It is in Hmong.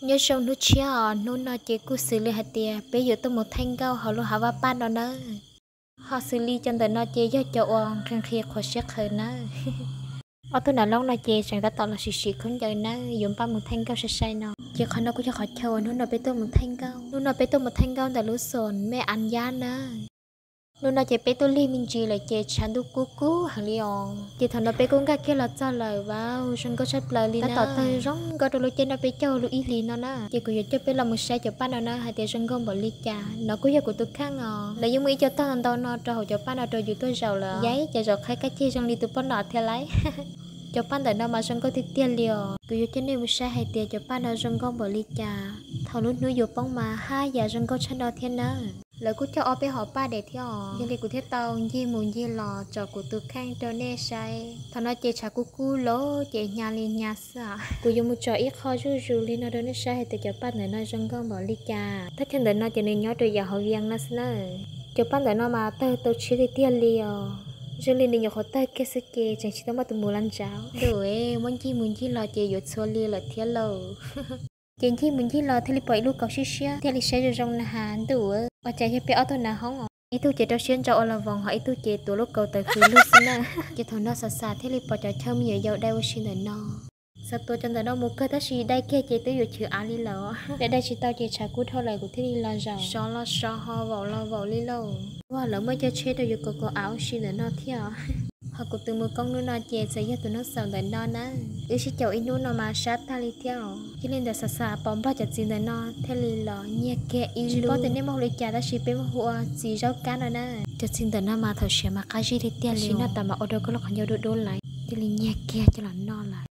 Nyob zoo hnub tshiab os, hnub no ces kuj xws li hais tias peb yuav tuaj mus theej nkauj hauv lub hav vaj paj no nawb. Ho xws li cov ntawm no ces yog cov uas nqhis nqhis qhuav siab qhawv nawb. Ob tug nav loob no ces tseem tab tom los sim sim khaub ncaws nawb, yuav npaj mus theej nkauj sai sai no. Ces qhov no kuj yog qhov chaw uas hnub no peb tuaj mus theej nkauj. Hnub no peb tuaj mus theej nkauj ntawm lub xos Mej As Yab nawb. Hnub no ces peb tuaj lig me ntsis lawm ces tshav ntuj kub kub heev li os. Ces thaum no peb kuj nkag kiag los txog lawm, vauv, zoo nkauj tshaj plaws li, tab tom tawg zoo nkauj rau lub caij no peb caug lub ib hlis no na. Ces kuv yuav coj peb los mus saib cov paj no na hais tias zoo nkauj npaum li cas. No kuj yog kuv tus kheej os. Lawv yeej muaj ib co tog ntau no rau hauv cov paj no rau yus tuaj zaum lawm. Yaib, cas zaum qhaib kab ceg zoo li tus poj nom thiab lauj. Cov paj ntawm no mas zoo nkauj tiag tiag li os. Kuv yuav coj nej mus saib hais tias cov paj no zoo nkauj npaum li cas. Thaum lub hnub yuav poob mas haj yam zoo nkauj tshaj no thiab nawb. Lawv kuj cog ob peb hom paj dej thiab os. Yog li kuv thiaj tau ncig mus ncig los tsom kuv tus kheej rau nej saib. Thaum no ces tshav kub kub lawm ces hnyav li hnyav xwb. Kuv yuav mus tsom ib qho zuj zus li no rau nej saib hais tias cov paj ntawm no zoo nkauj npaum li cas. Thaj chaw ntawm no ces nws nyob rau yav hauv Vias no xwb na. Cov paj ntawm no mas tawg tau tshiab tiag tiag li os. Zoo li nws nyuam qhuav tawg kiag xwb ces tseem tsis tau muaj tus mus los ntsaum. Ntuj, muab ncig mus ncig los ces yuav txhua li lawm thiab lauj. Ces ncig mus ncig los thiaj li pom ib lub kaus siab siab, thiaj li saib zoo zoo na has. Ntuj, ua cas yog peb ob tug nav hoob os. Ib tug ces rau siab ntso ua los voos, ho ib tug ces tuav lub kaus tawv hws lug xwb na. Ces thaum no Xas Xas thiaj li pom cov chaw me nyuam yaus dai ua si ntawm no. Xav tuav cov ntawm no mus kawg tab sis dai kiag ces twb yuav chwv av li lawm. Dai dai tsis tau ces tshav kub dhau lawm kuv thiaj li los zaum. Sov los sov, ho vaum los vaum li lauj. Ua, lawv muaj cov tsheb rau yus kaus kaus av ua si ntawm no thiab. Ho kuv tus mus koob hnub no ces txawm yog tus noob xaus ntawm no na. Wb sib caum ib hnub no mas sab tag li thiab os. Yog li ntawd Xas Xas pom Nplog cov txiv ntawm no thiaj li los nyiag kiag ib lub. Tsis paub tias nej muaj hu li cas tab sis peb muab hu ua txiv zaub kab no na. Cov txiv ntawm no mas thaum siav mas qab zib li tiag li, noj tas mas ua rau koj lub qhov ncauj dub dub lawm. Thiaj li nyiag kiag coj los noj lawm.